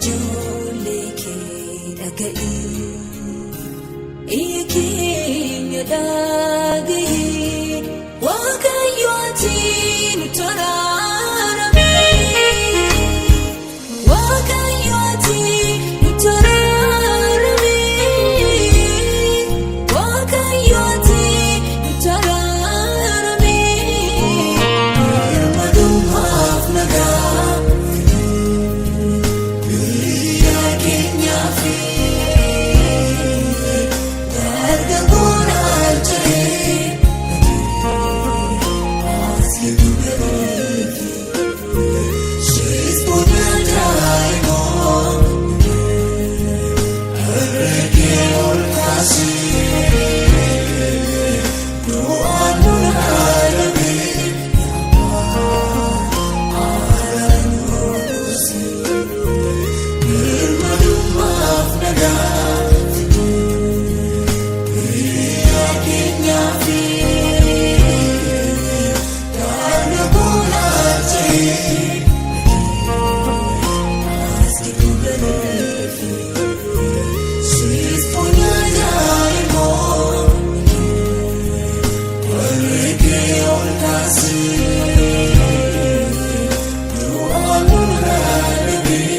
Ijoollee kee dhaga'i. Iyya keenya dhaga'i. Waaqayyo ati nutti araarami. Waaqayyo ati nutti araarami. Waaqayyo ati nutti araarami. Birmadummaaf nagaa biyya keenyaaf dargaggoon alchee as giddu galeefi sheespoota daa'imoo herregee ol kaasee du'aan nun haadamee birmadummaaf nagaa biyya keenyaaf dargaggoon alchee as giddu galeefi sheespoota daa'imoo herregee ol kaasee du'aan nun haadamee.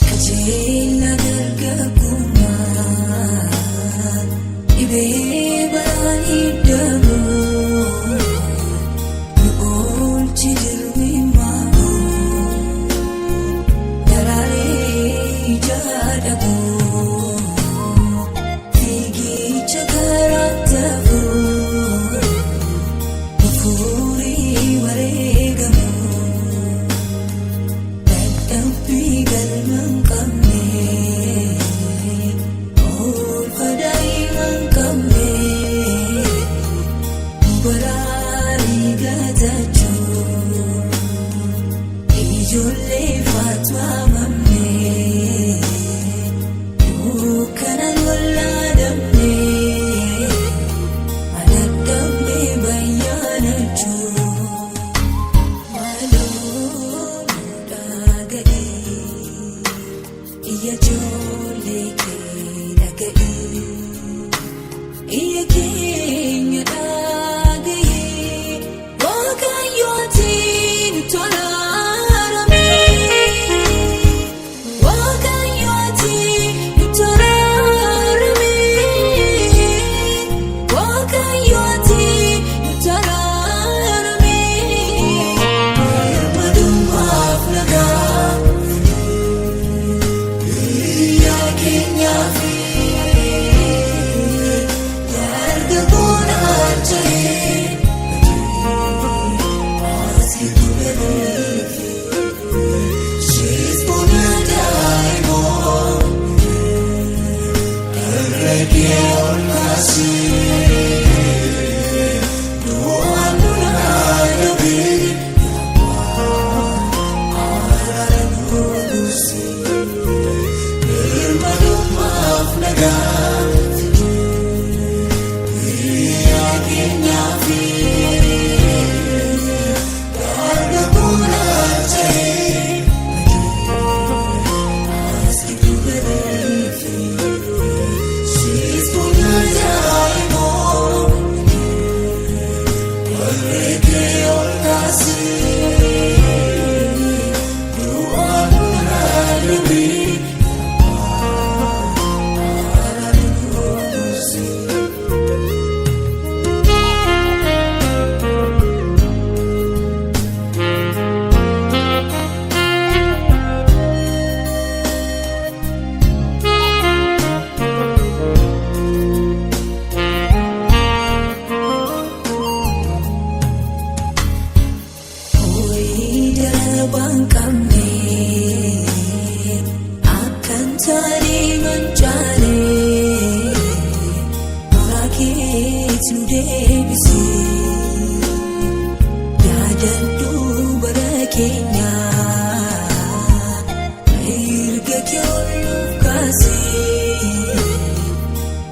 Qajeelna dargaggummaa dhibee baraan hiddamu nu oolchi jirmi daraaree ija dhabu fiigicha karaa tafu furii wareegamu. Dadhabbii galma hin qabne, oolfa daa'ima hin qabne, keet nu deebisee. Yaadadhu bara keenya erga kee ol nuuf kaasee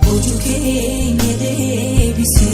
boojuu keenya deebisee.